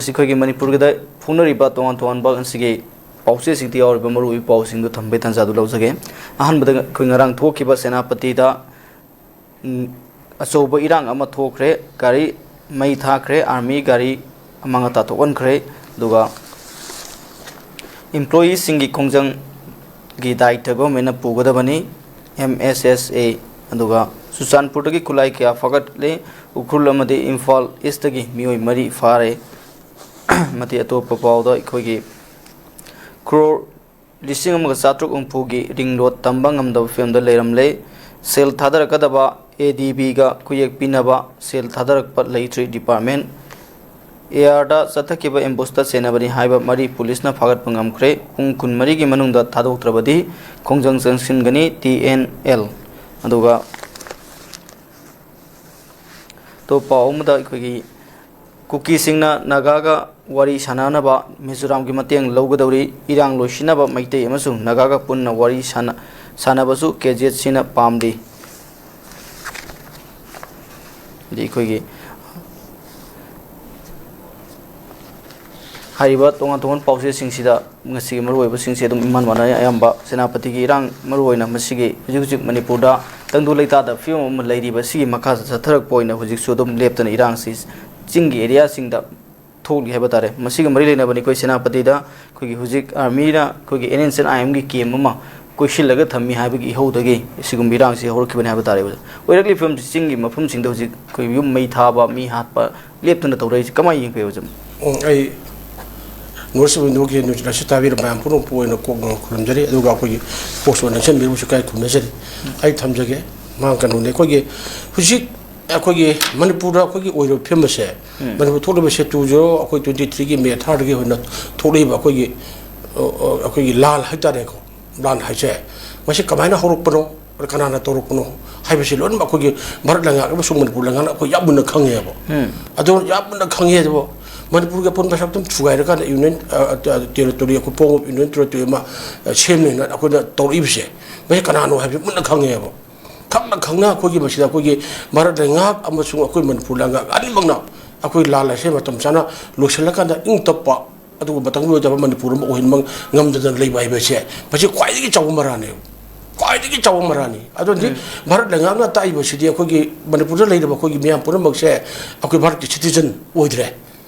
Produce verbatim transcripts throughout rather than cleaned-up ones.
ꯑꯩꯈꯣꯏꯒꯤ ꯃꯅꯤꯄꯨꯔꯒꯤꯗ ꯐꯣꯡꯅꯔꯤꯕ ꯇꯣꯉꯥꯟ ꯇꯣꯉꯥꯟꯕ ꯉꯁꯤꯒꯤ ꯄꯥꯎꯆꯦꯁꯤꯡꯗ ꯌꯥꯎꯔꯤꯕ ꯃꯔꯨꯑꯣꯏꯕ ꯄꯥꯎꯁꯤꯡꯗꯨ ꯊꯝꯕꯒꯤ ꯇꯥꯟꯖꯥꯗꯨ ꯂꯧꯖꯒꯦ꯫ ꯑꯍꯥꯟꯕꯗ ꯑꯩꯈꯣꯏ ꯉꯔꯥꯡ ꯊꯣꯛꯈꯤꯕ ꯁꯦꯅꯥꯄꯇꯤꯗ, ꯎꯝ, ꯑꯆꯧꯕ ꯏꯔꯥꯡ ꯑꯃ ꯊꯣꯛꯈ꯭ꯔꯦ꯫ ꯒꯥꯔꯤ ꯃꯩ ꯊꯥꯈ꯭ꯔꯦ, ꯑꯥꯔꯃꯤ ꯒꯥꯔꯤ ꯑꯃꯥꯡ ꯑꯇꯥ ꯊꯣꯛꯍꯟꯈ꯭ꯔꯦ꯫ ꯑꯗꯨꯒ ꯏꯝꯄ꯭ꯂꯣꯌꯤꯁꯤꯡꯒꯤ ꯈꯣꯡꯖꯪꯒꯤ ꯗꯥꯏꯇ ꯒꯣꯔꯃꯦꯟꯅ ꯄꯨꯒꯗꯕꯅꯤ, ꯑꯦꯝ ꯑꯦꯁ ꯑꯦꯁ ꯑꯦ꯫ ꯑꯗꯨꯒ ꯆꯨꯔꯆꯥꯟꯄꯨꯔꯗꯒꯤ ꯈꯨꯠꯂꯥꯏ ꯀꯌꯥ ꯐꯥꯒꯠꯂꯦ꯫ ꯎꯈ꯭ꯔꯨꯜ ꯑꯃꯗꯤ ꯏꯝꯐꯥꯜ ꯏꯁꯇꯒꯤ ꯃꯤꯑꯣꯏ ꯃꯔꯤ ꯐꯥꯔꯦ꯫ ꯑꯃꯗꯤ ꯑꯇꯣꯞꯄ ꯄꯥꯎꯗ ꯑꯩꯈꯣꯏꯒꯤ ꯀ꯭ꯔꯣꯔ ꯂꯤꯁꯤꯡ ꯑꯃꯒ ꯆꯥꯇ꯭ꯔꯨꯛ ꯍꯨꯝꯐꯨꯒꯤ ꯔꯤꯡ ꯔꯣꯗ ꯇꯝꯕ ꯉꯝꯗꯕ ꯐꯤꯕꯝꯗ ꯂꯩꯔꯝꯂꯦ꯫ ꯁꯦꯜ ꯊꯥꯗꯔꯛꯀꯗꯕ ꯑꯦ ꯗꯤ ꯕꯤꯒ ꯈꯨꯌꯦꯛ ꯄꯤꯅꯕ ꯁꯦꯜ ꯊꯥꯗꯔꯛꯄ ꯂꯩꯇ꯭ꯔꯤ꯫ ꯗꯤꯄꯥꯔꯠꯃꯦꯟ ꯑꯦꯌꯥꯔꯗ ꯆꯠꯊꯈꯤꯕ ꯑꯦꯝꯕꯨꯁꯇ ꯆꯦꯟꯅꯕꯅꯤ ꯍꯥꯏꯕ ꯃꯔꯤ ꯄꯨꯂꯤꯁꯅ ꯐꯥꯒꯠꯄ ꯉꯝꯈ꯭ꯔꯦ꯫ ꯄꯨꯡ ꯀꯨꯟꯃꯔꯤꯒꯤ ꯃꯅꯨꯡꯗ ꯊꯥꯗꯣꯛꯇ꯭ꯔꯕꯗꯤ ꯈꯣꯡꯖꯪ ꯆꯪꯁꯤꯟꯒꯅꯤ, ꯇꯤ ꯑꯦꯟ ꯑꯦꯜ꯫ ꯑꯗꯨꯒ ꯑꯇꯣꯞꯄ ꯄꯥꯎ ꯑꯃꯗ ꯑꯩꯈꯣꯏꯒꯤ ꯀꯨꯀꯤꯁꯤꯡꯅ ꯅꯥꯒꯥꯒ ꯋꯥꯔꯤ ꯁꯥꯟꯅꯅꯕ ꯃꯤꯖꯣꯔꯥꯝꯒꯤ ꯃꯇꯦꯡ ꯂꯧꯒꯗꯧꯔꯤ꯫ ꯏꯔꯥꯡ ꯂꯣꯏꯁꯤꯟꯅꯕ ꯃꯩꯇꯩ ꯑꯃꯁꯨꯡ ꯅꯥꯒꯥꯒ ꯄꯨꯟꯅ ꯋꯥꯔꯤ ꯁꯥꯟꯅ-, ꯁꯥꯟꯅꯕꯁꯨ ꯀꯦ ꯖꯦꯠ ꯁꯤꯅ ꯄꯥꯝꯗꯦ꯫ ꯑꯗꯩ ꯑꯩꯈꯣꯏꯒꯤ ꯍꯥꯏꯔꯤꯕ ꯇꯣꯉꯥꯟ ꯇꯣꯉꯥꯟꯕ ꯄꯥꯎꯆꯦꯁꯤꯡꯁꯤꯗ ꯉꯁꯤꯒꯤ ꯃꯔꯨꯑꯣꯏꯕꯁꯤꯡꯁꯦ ꯑꯗꯨꯝ ꯏꯃꯥꯟ ꯃꯥꯟꯅꯩ꯫ ꯑꯌꯥꯝꯕ ꯁꯦꯅꯥꯄꯇꯤꯒꯤ ꯏꯔꯥꯡ, ꯃꯔꯨꯑꯣꯏꯅ ꯃꯁꯤꯒꯤ ꯍꯧꯖꯤꯛ ꯍꯧꯖꯤꯛ ꯃꯅꯤꯄꯨꯔꯗ ꯇꯪꯗꯨ ꯂꯩꯇꯥꯗꯕ ꯐꯤꯕꯝ ꯑꯃ ꯂꯩꯔꯤꯕ, ꯁꯤꯒꯤ ꯃꯈꯥ ꯆꯠꯊꯔꯛꯄ ꯑꯣꯏꯅ ꯍꯧꯖꯤꯛꯁꯨ ꯑꯗꯨꯝ ꯂꯦꯞꯇꯅ ꯏꯔꯥꯡꯁꯤ ꯆꯤꯡꯒꯤ ꯑꯦꯔꯤꯌꯥꯁꯤꯡꯗ ꯊꯣꯛꯂꯤ ꯍꯥꯏꯕ ꯇꯥꯔꯦ꯫ ꯃꯁꯤꯒ ꯃꯔꯤ ꯂꯩꯅꯕꯅꯤ ꯑꯩꯈꯣꯏ ꯁꯦꯅꯥꯄꯇꯤꯗ ꯑꯩꯈꯣꯏꯒꯤ ꯍꯧꯖꯤꯛ ꯑꯥꯔꯃꯤꯅ ꯑꯩꯈꯣꯏꯒꯤ ꯑꯦꯟ ꯑꯦꯟ ꯑꯦꯟ ꯑꯥꯏ ꯑꯦꯝꯒꯤ ꯀꯦꯝ ꯑꯃ ꯀꯣꯏꯁꯤꯜꯂꯒ ꯊꯝꯃꯤ ꯍꯥꯏꯕꯒꯤ ꯏꯍꯧꯗꯒꯤ ꯁꯤꯒꯨꯝꯕ ꯏꯔꯥꯡꯁꯤ ꯍꯧꯔꯛꯈꯤꯕꯅꯤ ꯍꯥꯏꯕ ꯇꯥꯔꯦ꯫ ꯑꯣꯏꯔꯛꯂꯤꯕ ꯐꯤꯕꯝꯁꯤ ꯆꯤꯡꯒꯤ ꯃꯐꯝꯁꯤꯡꯗ ꯍꯧꯖꯤꯛ ꯑꯩꯈꯣꯏ ꯌꯨꯝ ꯃꯩ ꯊꯥꯕ, ꯃꯤ ꯍꯥꯠꯄ ꯂꯦꯞꯇꯅ ꯇꯧꯔꯛꯏꯁꯤ ꯀꯃꯥꯏꯅ ꯌꯦꯡꯕꯤꯕ, ꯖꯝ? ꯎꯝ, ꯑꯩ ꯅꯣꯔꯠ ꯏꯁ ꯋꯤꯟꯗꯣꯒꯤ ꯅ꯭ꯌꯨꯁ ꯂꯥꯏꯁ ꯇꯥꯕꯤꯔꯕ ꯃꯌꯥꯝ ꯄꯨꯝꯅꯃꯛꯄꯨ ꯑꯣꯏꯅ ꯀꯣꯛꯅ ꯈꯨꯔꯨꯝꯖꯔꯤ, ꯑꯗꯨꯒ ꯑꯩꯈꯣꯏꯒꯤ ꯄꯣꯁ ꯑꯣꯏꯅ ꯅꯛꯁꯟꯕꯤꯔꯕꯁꯨ ꯏꯀꯥꯏ ꯈꯨꯝꯅꯖꯔꯤ꯫ ꯑꯩ ꯊꯝꯖꯒꯦ꯫ ꯃꯥ ꯀꯩꯅꯣꯅꯦ, ꯑꯩꯈꯣꯏꯒꯤ ꯍꯧꯖꯤꯛ ꯑꯩꯈꯣꯏꯒꯤ ꯃꯅꯤꯄꯨꯔꯗ ꯑꯩꯈꯣꯏꯒꯤ ꯑꯣꯏꯔꯤꯕ ꯐꯤꯕꯝ ꯑꯁꯦ, ꯎꯝ꯫ ꯃꯅꯤꯄꯨꯔ ꯊꯣꯛꯂꯤꯕꯁꯦ ꯇꯨ ꯖꯤꯔꯣ, ꯑꯩꯈꯣꯏ ꯇ꯭ꯋꯦꯟꯇꯤ ꯊ꯭ꯔꯤꯒꯤ ꯃꯦ ꯊꯥꯔꯗꯒꯤ ꯑꯣꯏꯅ ꯊꯣꯛꯂꯛꯏꯕ ꯑꯩꯈꯣꯏꯒꯤ, ꯑ, ꯑ, ꯑꯩꯈꯣꯏꯒꯤ ꯂꯥꯟ ꯍꯥꯏꯇꯥꯔꯦꯀꯣ, ꯂꯥꯟ ꯍꯥꯏꯁꯦ, ꯃꯁꯤ ꯀꯃꯥꯏꯅ ꯍꯧꯔꯛꯄꯅꯣ, ꯀꯅꯥꯅ ꯇꯧꯔꯛꯄꯅꯣ ꯍꯥꯏꯕꯁꯤ ꯂꯣꯏꯅꯃꯛ ꯑꯩꯈꯣꯏꯒꯤ ꯚꯥꯔꯠ ꯂꯩꯉꯥꯛ ꯑꯃꯁꯨꯡ ꯃꯅꯤꯄꯨꯔ ꯂꯩꯉꯥꯛꯅ ꯑꯩꯈꯣꯏ ꯌꯥꯝ ꯃꯨꯟꯅ ꯈꯪꯉꯦꯕ꯫ ꯎꯝ꯫ ꯑꯗꯨ ꯌꯥꯝ ꯃꯨꯟꯅ ꯈꯪꯉꯦ꯫ ꯑꯗꯨꯕꯨ ꯃꯅꯤꯄꯨꯔꯒꯤ ꯑꯄꯨꯟꯕ ꯁꯛꯇꯝ ꯊꯨꯒꯥꯏꯔꯀꯥꯟꯗ ꯌꯨꯅꯤꯌꯟ, ꯑ, ꯑ, ꯇꯦꯔꯤꯇꯣꯔꯤ, ꯑꯩꯈꯣꯏ ꯐꯣꯔꯝ ꯑꯣꯐ ꯌꯨꯅꯤꯌꯟ ꯇꯦꯔꯤꯇꯣꯔꯤ ꯑꯃ, ꯑ, ꯁꯦꯝꯅꯦꯅ ꯑꯩꯈꯣꯏꯅ ꯇꯧꯔꯛꯏꯕꯁꯦ, ꯃꯁꯤ ꯀꯅꯥꯅꯣ ꯍꯥꯏꯕꯁꯤ ꯃꯨꯟꯅ ꯈꯪꯉꯦꯕ꯫ ꯈꯪꯅ ꯈꯪꯅ ꯑꯩꯈꯣꯏꯒꯤ ꯃꯁꯤꯗ ꯑꯩꯈꯣꯏꯒꯤ ꯚꯥꯔꯠ ꯂꯩꯉꯥꯛ ꯑꯃꯁꯨꯡ ꯑꯩꯈꯣꯏ ꯃꯅꯤꯄꯨꯔ ꯂꯩꯉꯥꯛ ꯑꯅꯤꯃꯛꯅ ꯑꯩꯈꯣꯏ ꯂꯥꯟ ꯑꯁꯦ ꯃꯇꯝ ꯆꯥꯅ ꯂꯣꯏꯁꯤꯜꯂꯀꯥꯟꯗ ꯏꯪ ꯇꯞꯄ, ꯑꯗꯨꯒ ꯃꯇꯝꯗꯨ ꯑꯣꯏꯗꯕ ꯃꯅꯤꯄꯨꯔ ꯑꯃ ꯑꯣꯏꯍꯟꯕ ꯉꯝꯗꯗꯅ ꯂꯩꯕ ꯍꯥꯏꯕꯁꯦ, ꯃꯁꯤ ꯈ꯭ꯋꯥꯏꯗꯒꯤ ꯆꯥꯎꯕ ꯃꯔꯥꯜꯅꯦꯕ꯫ ꯈ꯭ꯋꯥꯏꯗꯒꯤ ꯆꯥꯎꯕ ꯃꯔꯥꯜꯅꯤ꯫ ꯑꯗꯨꯅꯗꯤ ꯎꯝ꯫ ꯚꯥꯔꯠ ꯂꯩꯉꯥꯛꯅ ꯇꯥꯛꯏꯕꯁꯤꯗꯤ ꯑꯩꯈꯣꯏꯒꯤ ꯃꯅꯤꯄꯨꯔꯗ ꯂꯩꯔꯤꯕ ꯑꯩꯈꯣꯏꯒꯤ ꯃꯤꯌꯥꯝ ꯄꯨꯝꯅꯃꯛꯁꯦ ꯑꯩꯈꯣꯏ ꯚꯥꯔꯠꯀꯤ citizen ꯑꯣꯏꯗ꯭ꯔꯦ,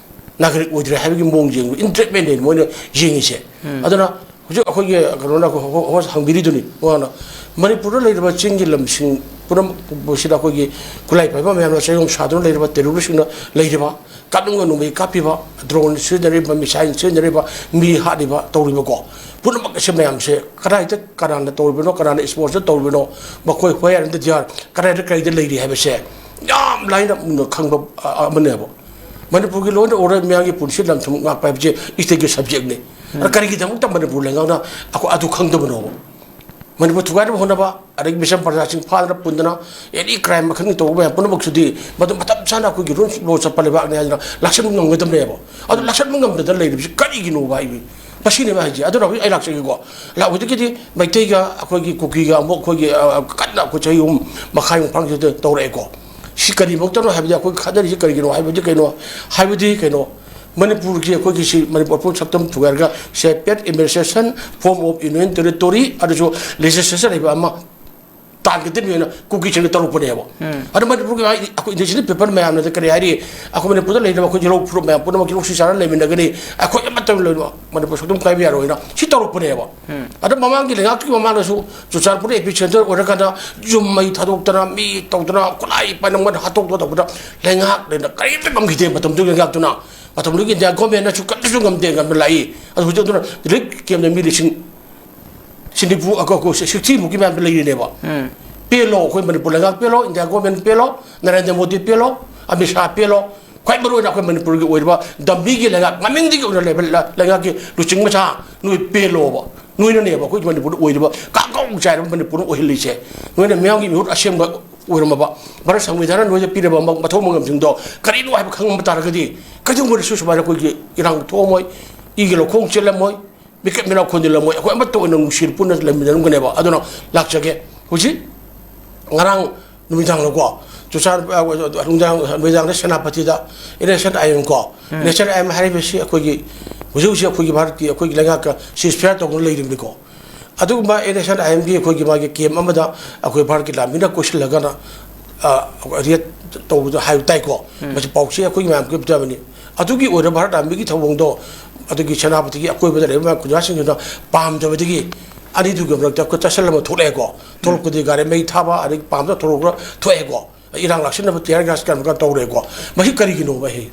ꯅꯥꯒꯔꯤꯛ ꯑꯣꯏꯗ꯭ꯔꯦ ꯍꯥꯏꯕꯒꯤ ꯃꯑꯣꯡ ꯌꯦꯡꯕ, ꯏꯟꯇ꯭ꯔꯦꯠꯃꯦꯟꯅꯦ ꯃꯣꯏꯅ ꯌꯦꯡꯉꯤꯁꯦ꯫ ꯎꯝ꯫ ꯑꯗꯨꯅ ꯍꯧꯖꯤꯛ ꯑꯩꯈꯣꯏꯒꯤ ꯀꯩꯅꯣꯅ ꯍꯣ-, ꯍꯣ-, ꯍꯣ-, ꯍꯪꯕꯤꯔꯤꯗꯨꯅꯤ, ꯃꯉꯣꯟꯗ ꯃꯅꯤꯄꯨꯔꯗ ꯂꯩꯔꯤꯕ ꯆꯤꯡꯒꯤ ꯂꯝꯁꯤꯡ ꯄꯨꯝꯅꯃꯛꯁꯤꯗ ꯑꯩꯈꯣꯏꯒꯤ ꯈꯨꯠꯂꯥꯏ ꯄꯥꯏꯕ ꯃꯌꯥꯝꯅ ꯆꯌꯣꯝ ꯁꯥꯗꯨꯅ ꯂꯩꯔꯤꯕ, ꯇꯦꯔꯣꯔꯤꯁꯁꯤꯡꯅ ꯂꯩꯔꯤꯕ, ꯀꯥꯞꯅꯤꯡꯕ ꯅꯣꯡꯃꯩ ꯀꯥꯞꯄꯤꯕ, drone ꯁꯤꯖꯤꯟꯅꯔꯤꯕ, missile ꯁꯤꯖꯤꯟꯅꯔꯤꯕ, ꯃꯤ ꯍꯥꯠꯂꯤꯕ, ꯇꯧꯔꯤꯕꯀꯣ ꯄꯨꯝꯅꯃꯛ ꯑꯁꯤ ꯃꯌꯥꯝꯁꯦ ꯀꯗꯥꯏꯗ ꯀꯅꯥꯅ ꯇꯧꯔꯤꯕꯅꯣ, ꯀꯅꯥꯅ sponsor ꯇꯧꯔꯤꯕꯅꯣ, ꯃꯈꯣꯏ where in the jar, ꯀꯗꯥꯏꯗ ꯀꯔꯤꯗ ꯂꯩꯔꯤ ꯍꯥꯏꯕꯁꯦ ꯌꯥꯝ ꯂꯥꯏꯅ ꯃꯨꯟꯅ ꯈꯪꯕ, ꯑ, ꯑꯃꯅꯦꯕ꯫ ꯃꯅꯤꯄꯨꯔꯒꯤ law and order, ꯃꯤꯌꯥꯡꯒꯤ ꯄꯨꯟꯁꯤ ꯂꯟ-ꯊꯨꯝ ꯉꯥꯛꯄ ꯍꯥꯏꯕꯁꯦ stateꯀꯤ subjectꯅꯤ꯫ ꯑꯗ ꯀꯔꯤꯒꯤꯗꯃꯛꯇ ꯃꯅꯤꯄꯨꯔ ꯂꯩꯉꯥꯛꯅ ꯑꯩꯈꯣꯏ ꯑꯗꯨ ꯈꯪꯗꯕꯅꯣꯕ? ꯃꯅꯤꯄꯨꯔ ꯊꯨꯒꯥꯏꯅꯕ ꯍꯣꯠꯅꯕ, ꯑꯗꯒꯤ ꯃꯤꯆꯝ ꯄ꯭ꯔꯖꯥꯁꯤꯡ ꯐꯥꯗꯅ ꯄꯨꯟꯗꯅ any crime ꯃꯈꯜꯒꯤ ꯇꯧꯕ ꯃꯌꯥꯝ ꯄꯨꯝꯅꯃꯛꯁꯤꯗꯤ ꯃꯗꯨ ꯃꯇꯝ ꯆꯥꯅ ꯑꯩꯈꯣꯏꯒꯤ rule of law ꯆꯠꯄ ꯂꯩꯕꯥꯛꯅꯤ ꯍꯥꯏꯗꯅ ꯂꯥꯛꯁꯟꯕ ꯉꯝꯒꯗꯕꯅꯦꯕ꯫ ꯑꯗꯨ ꯂꯥꯛꯁꯟꯕ ꯉꯝꯗꯗꯅ ꯂꯩꯔꯤꯕꯁꯤ ꯀꯔꯤꯒꯤꯅꯣꯕ ꯍꯥꯏꯕ? ꯃꯁꯤꯅꯦꯕ ꯍꯥꯏꯁꯦ꯫ ꯑꯗꯨꯅ ꯍꯧꯖꯤꯛ ꯑꯩ ꯂꯥꯛꯆꯒꯦꯀꯣ꯫ ꯂꯥꯛ-, ꯍꯧꯖꯤꯛꯀꯤꯗꯤ ꯃꯩꯇꯩꯒ ꯑꯩꯈꯣꯏꯒꯤ ꯀꯨꯀꯤꯒ ꯑꯃꯨꯛ ꯑꯩꯈꯣꯏꯒꯤ, ꯑ, ꯀꯟꯅ ꯑꯩꯈꯣꯏ ꯆꯍꯤ ꯑꯍꯨꯝ ꯃꯈꯥꯏꯃꯨꯛ ꯐꯥꯡꯁꯤꯗ ꯇꯧꯔꯛꯑꯦꯀꯣ꯫ ꯁꯤ ꯀꯔꯤꯃꯛꯇꯅꯣ ꯍꯥꯏꯕꯗꯤ ꯑꯩꯈꯣꯏ ꯈꯠꯅꯔꯤꯁꯤ ꯀꯔꯤꯒꯤꯅꯣ ꯍꯥꯏꯕꯗꯤ ꯀꯩꯅꯣ? ꯍꯥꯏꯕꯗꯤ ꯀꯩꯅꯣ? ꯃꯅꯤꯄꯨꯔꯒꯤ ꯑꯩꯈꯣꯏꯒꯤ ꯁꯤ ꯃꯅꯤꯄꯨꯔ ꯄꯨꯝ ꯁꯛꯇꯝ ꯊꯨꯒꯥꯏꯔꯒ separate administration, form of union territory, ꯑꯗꯨꯁꯨ legislation ꯍꯥꯏꯕ ꯑꯃ ꯇꯥꯟꯒꯗꯕꯅꯤ ꯍꯥꯏꯅ ꯀꯨꯀꯤꯁꯤꯡꯅ ꯇꯧꯔꯛꯄꯅꯦꯕ꯫ ꯎꯝ꯫ ꯑꯗꯣ ꯃꯅꯤꯄꯨꯔꯒꯤ ꯑꯩꯈꯣꯏ indigenous people ꯃꯌꯥꯝꯅꯗꯤ ꯀꯔꯤ ꯍꯥꯏꯔꯤ? ꯑꯩꯈꯣꯏ ꯃꯅꯤꯄꯨꯔꯗ ꯂꯩꯔꯤꯕ ꯑꯩꯈꯣꯏ ꯌꯦꯂꯧ ꯐꯨꯔꯨꯞ ꯃꯌꯥꯝ ꯄꯨꯝꯅꯃꯛ ꯌꯦꯂꯧ ꯁꯤ ꯆꯥꯔ ꯂꯩꯃꯤꯟꯅꯒꯅꯤ, ꯑꯩꯈꯣꯏ ꯑꯃꯠꯇ ꯂꯣꯏꯅꯃꯛ ꯃꯅꯤꯄꯨꯔ ꯁꯛꯇꯝ ꯀꯥꯏꯕ ꯌꯥꯔꯣꯏꯅ ꯁꯤ ꯇꯧꯔꯛꯄꯅꯦꯕ꯫ ꯎꯝ꯫ ꯑꯗꯣ ꯃꯃꯥꯡꯒꯤ ꯂꯩꯉꯥꯛꯀꯤ ꯃꯃꯥꯡꯗꯁꯨ ꯆꯨꯔꯆꯥꯟꯄꯨꯔ epicenter ꯑꯣꯏꯔꯀꯥꯟꯗ ꯌꯨꯝ ꯃꯩ ꯊꯥꯗꯣꯛꯇꯅ, ꯃꯤ ꯇꯧꯗꯅ, ꯈꯨꯠꯂꯥꯏ ꯄꯥꯏꯅ ꯃꯣꯏꯅ ꯍꯥꯠꯇꯣꯛꯇꯅ ꯇꯧꯕꯗ ꯂꯩꯉꯥꯛꯅ ꯀꯔꯤꯝꯇ ꯉꯝꯈꯤꯗꯦ ꯃꯇꯝꯗꯨꯒꯤ ꯂꯩꯉꯥꯛꯇꯨꯅ꯫ ꯃꯇꯝꯗꯨꯒꯤ India governmentꯅꯁꯨ ꯀꯔꯤꯁꯨ ꯉꯝꯗꯦ, ꯉꯝꯅ ꯂꯥꯛꯏ꯫ ꯑꯗꯨ ꯍꯧꯖꯤꯛ ꯑꯗꯨꯅ relief campꯇ ꯃꯤ ꯂꯤꯁꯤꯡ ꯁꯤꯅꯤꯐꯨ, ꯑ, ꯀꯣ-, ꯀꯣ-, sixty ꯃꯨꯛꯀꯤ ꯃꯌꯥꯝꯗ ꯂꯩꯔꯤꯅꯦꯕ꯫ ꯎꯝ꯫ ꯄꯦꯜꯂꯣ, ꯑꯩꯈꯣꯏ ꯃꯅꯤꯄꯨꯔ ꯂꯩꯉꯥꯛ ꯄꯦꯜꯂꯣ, India government ꯄꯦꯜꯂꯣ, ꯅꯔꯦꯟꯗ꯭ꯔ ꯃꯣꯗꯤ ꯄꯦꯜꯂꯣ, ꯑꯃꯤꯠ ꯁꯥꯍ ꯄꯦꯜꯂꯣ, ꯈ꯭ꯋꯥꯏ ꯃꯔꯨ ꯑꯣꯏꯅ ꯑꯩꯈꯣꯏ ꯃꯅꯤꯄꯨꯔꯒꯤ ꯑꯣꯏꯔꯤꯕ ꯗꯝꯕꯤꯒꯤ ꯂꯩꯉꯥꯛ, ꯃꯃꯤꯡꯗꯒꯤ ꯑꯣꯏꯅ ꯂꯩꯕ ꯂ-, ꯂꯩꯉꯥꯛꯀꯤ ꯂꯨꯆꯤꯡ ꯃꯆꯥ ꯅꯣꯏ ꯄꯦꯜꯂꯣꯕ꯫ ꯅꯣꯏꯅꯅꯦꯕ ꯑꯩꯈꯣꯏꯒꯤ ꯃꯅꯤꯄꯨꯔꯗ ꯑꯣꯏꯔꯤꯕ ꯀꯥꯡꯒꯧ ꯆꯥꯏꯔꯕ ꯃꯅꯤꯄꯨꯔꯅ ꯑꯣꯏꯍꯜꯂꯤꯁꯦ꯫ ꯅꯣꯏꯅ ꯃꯤꯌꯥꯝꯒꯤ ꯃꯤꯍꯨꯠ ꯑꯁꯦꯡꯕ ꯑꯣꯏꯔꯝꯃꯕ, ꯚꯥꯔꯠ ꯁꯪꯕꯤꯙꯥꯟꯅ ꯅꯣꯏꯗ ꯄꯤꯔꯕ ꯃ-, ꯃꯊꯧ ꯃꯉꯝꯁꯤꯡꯗꯣ ꯀꯔꯤꯅꯣ ꯍꯥꯏꯕ ꯈꯪꯉꯝꯕ ꯇꯥꯔꯒꯗꯤ ꯀꯩꯗꯧꯉꯩꯗꯁꯨ ꯁꯨꯃꯥꯏꯅ ꯑꯩꯈꯣꯏꯒꯤ ꯏꯔꯥꯡ ꯊꯣꯛꯑꯝꯃꯣꯏ, ꯏꯒꯤ ꯂꯧꯈꯣꯡ ꯆꯦꯜꯂꯝꯃꯣꯏ, ꯃꯤꯀꯦꯠ ꯃꯤꯅꯥꯎ ꯈꯣꯟꯖꯤꯜꯂꯝꯃꯣꯏ, ꯑꯩꯈꯣꯏ ꯑꯃꯠꯇ ꯑꯣꯏꯅ ꯅꯨꯡꯁꯤꯅ ꯄꯨꯟꯅ ꯂꯩꯃꯤꯟꯅꯔꯝꯒꯅꯦꯕ꯫ ꯑꯗꯨꯅ ꯂꯥꯛꯆꯒꯦ꯫ ꯍꯧꯖꯤꯛ ꯉꯔꯥꯡ ꯅꯨꯃꯤꯗꯥꯡꯗꯀꯣ ꯆꯨꯔꯆꯥꯟ ꯅꯨꯃꯤꯗꯥꯡ ꯅꯨꯃꯤꯗꯥꯡꯗ ꯁꯦꯅꯥꯄꯇꯤꯗ N S N I M ꯀꯣ, N S N I M ꯍꯥꯏꯔꯤꯕꯁꯤ ꯑꯩꯈꯣꯏꯒꯤ ꯍꯧꯖꯤꯛ ꯍꯧꯖꯤꯛ ꯑꯩꯈꯣꯏꯒꯤ ꯚꯥꯔꯠꯀꯤ ꯑꯩꯈꯣꯏꯒꯤ ꯂꯩꯉꯥꯛꯀ ꯁꯤꯁ ꯐꯤꯌꯥꯔ ꯇꯧꯗꯨꯅ ꯂꯩꯔꯤꯕꯅꯤꯀꯣ꯫ ꯑꯗꯨꯒꯨꯝꯕ ꯑꯦꯟ ꯑꯦꯁ ꯑꯦꯟ ꯑꯥꯏ ꯑꯦꯝꯒꯤ ꯑꯩꯈꯣꯏꯒꯤ ꯃꯥꯒꯤ ꯀꯦꯝ ꯑꯃꯗ ꯑꯩꯈꯣꯏ ꯚꯥꯔꯠꯀꯤ ꯂꯥꯟꯃꯤꯅ ꯀꯣꯏꯁꯤꯜꯂꯒꯅ ꯔꯦꯠ ꯇꯧꯕꯗꯣ ꯍꯥꯏꯕ ꯇꯥꯏꯀꯣ꯫ ꯃꯁꯤ ꯄꯥꯎꯆꯦ ꯑꯩꯈꯣꯏꯒꯤ ꯃꯌꯥꯝ ꯄꯤꯕꯅꯤ꯫ ꯑꯗꯨꯒꯤ ꯑꯣꯏꯅ ꯚꯥꯔꯠ ꯂꯥꯟꯃꯤꯒꯤ ꯊꯧꯑꯣꯡꯗꯣ ꯑꯗꯨꯒꯤ ꯁꯦꯅꯥꯄꯇꯤꯒꯤ ꯑꯀꯣꯏꯕꯗ ꯂꯩꯔꯤꯕ ꯃꯌꯥꯝ ꯈꯨꯟꯖꯥꯁꯤꯡꯗꯨꯅ ꯄꯥꯝꯗꯕꯗꯒꯤ ꯑꯅꯤꯗꯨꯒꯤ ꯃꯔꯛꯇ ꯑꯩꯈꯣꯏ ꯆꯠꯁꯜ ꯑꯃ ꯊꯣꯛꯂꯛꯑꯦꯀꯣ꯫ ꯊꯣꯛꯂꯛꯄꯗꯤ ꯒꯥꯔꯤ ꯃꯩ ꯊꯥꯕ ꯑꯗꯒꯤ ꯄꯥꯝꯗ ꯊꯣꯛꯂꯛꯄ ꯊꯣꯛꯑꯦꯀꯣ꯫ ꯏꯔꯥꯡ ꯂꯥꯛꯁꯤꯟꯅꯕ ꯇꯤꯌꯥꯔ ꯒ꯭ꯌꯥꯁ ꯀꯔꯝ ꯀꯔꯝ ꯇꯧꯔꯦꯀꯣ꯫ ꯃꯁꯤ ꯀꯔꯤꯒꯤꯅꯣꯕ ꯑꯩ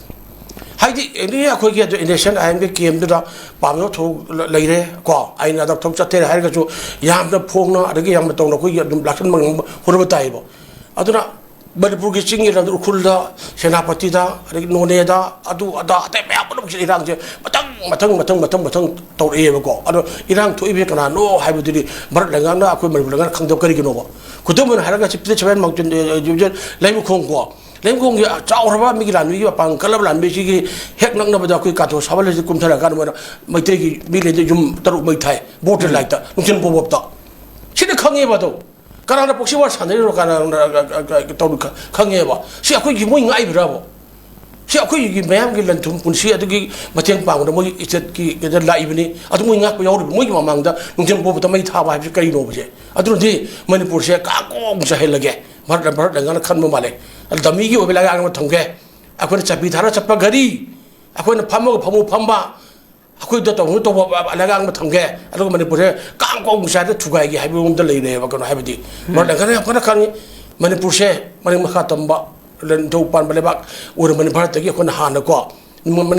ꯍꯥꯏꯗꯤ ꯑꯦꯅꯤ ꯑꯩꯈꯣꯏꯒꯤ ꯑꯗꯨ ꯏꯟꯗꯤꯌꯟ ꯑꯥꯏ ꯑꯦꯝꯒꯤ ꯀꯦꯝꯗꯨꯗ ꯄꯥꯝꯅꯕ ꯊꯕꯛ ꯂꯩꯔꯦ ꯀꯣ, ꯑꯩꯅ ꯑꯗ ꯊꯕꯛ ꯆꯠꯊꯔꯦ ꯍꯥꯏꯔꯒꯁꯨ ꯌꯥꯝꯅ ꯐꯣꯡꯅ ꯑꯗꯒꯤ ꯌꯥꯝꯅ ꯇꯧꯅ ꯑꯩꯈꯣꯏꯒꯤ ꯑꯗꯨꯝ ꯂꯥꯛꯁꯟꯕ ꯉꯝꯕ ꯍꯣꯠꯅꯕ ꯇꯥꯏꯌꯦꯕ꯫ ꯑꯗꯨꯅ ꯃꯅꯤꯄꯨꯔꯒꯤ ꯆꯤꯡꯒꯤ ꯂꯝꯗꯝ ꯎꯈ꯭ꯔꯨꯜꯗ, ꯁꯦꯅꯥꯄꯇꯤꯗ, ꯑꯗꯒꯤ ꯅꯣꯅꯦꯗ, ꯑꯗꯨ ꯑꯗꯥ ꯑꯇꯩ ꯃꯌꯥꯝ ꯄꯨꯝꯅꯃꯛꯁꯤꯗ ꯏꯔꯥꯡꯁꯦ ꯃꯊꯪ ꯃꯊꯪ ꯃꯊꯪ ꯃꯊꯪ ꯃꯊꯪ ꯇꯧꯔꯛꯑꯦꯕꯀꯣ꯫ ꯑꯗꯣ ꯏꯔꯥꯡ ꯊꯣꯛꯏꯕꯁꯤ ꯀꯅꯥꯅꯣ ꯍꯥꯏꯕꯗꯨꯗꯤ ꯚꯥꯔꯠ ꯂꯩꯉꯥꯛꯅ ꯑꯩꯈꯣꯏ ꯃꯅꯤꯄꯨꯔ ꯂꯩꯉꯥꯛꯅ ꯈꯪꯗꯕ ꯀꯔꯤꯒꯤꯅꯣꯕ? ꯈꯨꯗꯝ ꯑꯣꯏꯅ ꯍꯥꯏꯔꯒ ꯁꯤꯞꯇꯤ ꯁꯚꯦꯟ ꯃꯥꯎꯟꯇꯦꯟ ꯂꯩꯃꯈꯣꯡ ꯀꯣ, ꯂꯩꯃꯈꯣꯡꯒꯤ ꯆꯥꯎꯔꯕ ꯃꯤꯒꯤ ꯂꯥꯟꯃꯤꯒꯤ ꯃꯄꯥꯡ ꯀꯜꯂꯕ ꯂꯥꯟꯃꯤꯁꯤꯒꯤ ꯍꯦꯛ ꯅꯛꯅꯕꯗ ꯑꯩꯈꯣꯏ ꯀꯥꯊꯣ ꯁꯥꯕ ꯂꯩꯁꯤ ꯀꯨꯝꯊꯔꯀꯥꯟꯗ ꯃꯣꯏꯅ ꯃꯩꯇꯩꯒꯤ ꯃꯤ ꯂꯩꯗ ꯌꯨꯝ ꯇꯔꯨꯛ ꯃꯩ ꯊꯥꯏ ꯕꯣꯔꯗꯔ ꯂꯥꯏꯠꯇ ꯅꯨꯡꯊꯤꯜ ꯄꯣꯕꯞꯇ꯫ ꯁꯤꯅ ꯈꯪꯉꯦꯕ ꯑꯗꯣ꯫ ꯀꯅꯥꯅ ꯄ꯭ꯔꯣꯛꯁꯤ ꯋꯥꯔ ꯁꯥꯟꯅꯔꯤꯅꯣ, ꯀꯅꯥꯅ ꯇꯧꯔꯤ ꯈꯪꯉꯦꯕ꯫ ꯁꯤ ꯑꯩꯈꯣꯏꯒꯤ ꯃꯣꯏ ꯉꯥꯛꯏꯕ꯭ꯔꯥꯕ? ꯁꯤ ꯑꯩꯈꯣꯏꯒꯤ ꯃꯌꯥꯝꯒꯤ ꯂꯟ ꯊꯨꯝ ꯄꯨꯟꯁꯤ ꯑꯗꯨꯒꯤ ꯃꯇꯦꯡ ꯄꯥꯡꯕꯗ ꯃꯣꯏ ꯏꯁꯇꯦꯠꯀꯤ ꯀꯩꯗ ꯂꯥꯛꯏꯕꯅꯤ꯫ ꯑꯗꯨ ꯃꯣꯏ ꯉꯥꯛꯄ ꯌꯥꯎꯔꯤꯕ ꯃꯣꯏꯒꯤ ꯃꯃꯥꯡꯗ ꯅꯨꯡꯊꯤꯜ ꯄꯣꯕꯞꯇ ꯃꯩ ꯊꯥꯕ ꯍꯥꯏꯕꯁꯤ ꯀꯔꯤꯅꯣꯕꯁꯦ? ꯑꯗꯨꯅꯗꯤ ꯃꯅꯤꯄꯨꯔꯁꯦ ꯀꯥꯡꯀꯣꯡ ꯆꯥꯏꯍꯜꯂꯒꯦ꯫ ꯚꯥꯔꯠ ꯚꯥꯔꯠ ꯂꯩꯉꯥꯛꯅ ꯈꯟꯕ ꯃꯥꯜꯂꯦ꯫ ꯑꯗꯨ ꯗꯃꯤꯒꯤ ꯑꯣꯏꯕ ꯂꯩꯉꯥꯛ ꯑꯃ ꯊꯝꯒꯦ꯫ ꯑꯩꯈꯣꯏꯅ ꯆꯥꯕꯤ ꯊꯥꯔ ꯆꯠꯄ ꯒꯥꯔꯤ, ꯑꯩꯈꯣꯏꯅ ꯐꯝꯃꯒ ꯐꯝꯃꯨ ꯐꯝꯕ, ꯑꯩꯈꯣꯏꯗ ꯇꯧꯅꯨ ꯇꯧꯕ ꯂꯩꯉꯥꯛ ꯑꯃ ꯊꯝꯒꯦ꯫ ꯑꯗꯨꯒ ꯃꯅꯤꯄꯨꯔꯁꯦ ꯀꯥꯡ ꯀꯣꯡ ꯆꯥꯏꯗ ꯊꯨꯒꯥꯏꯒꯦ ꯍꯥꯏꯕ ꯃꯑꯣꯡꯗ ꯂꯩꯔꯦꯕ꯫ ꯀꯩꯅꯣ ꯍꯥꯏꯕꯗꯤ ꯃꯔꯝ ꯂꯩꯉꯥꯛꯅ ꯌꯥꯝ ꯀꯟꯅ ꯈꯪꯉꯤ꯫ ꯃꯅꯤꯄꯨꯔꯁꯦ ꯃꯅꯤꯡ ꯃꯈꯥ ꯇꯝꯕ ꯅꯤꯡꯊꯧ ꯄꯥꯟꯕ ꯂꯩꯕꯥꯛ ꯑꯣꯏꯔꯕꯅꯤ꯫ ꯚꯥꯔꯠꯇꯒꯤ ꯑꯩꯈꯣꯏꯅ ꯍꯥꯟꯅꯀꯣ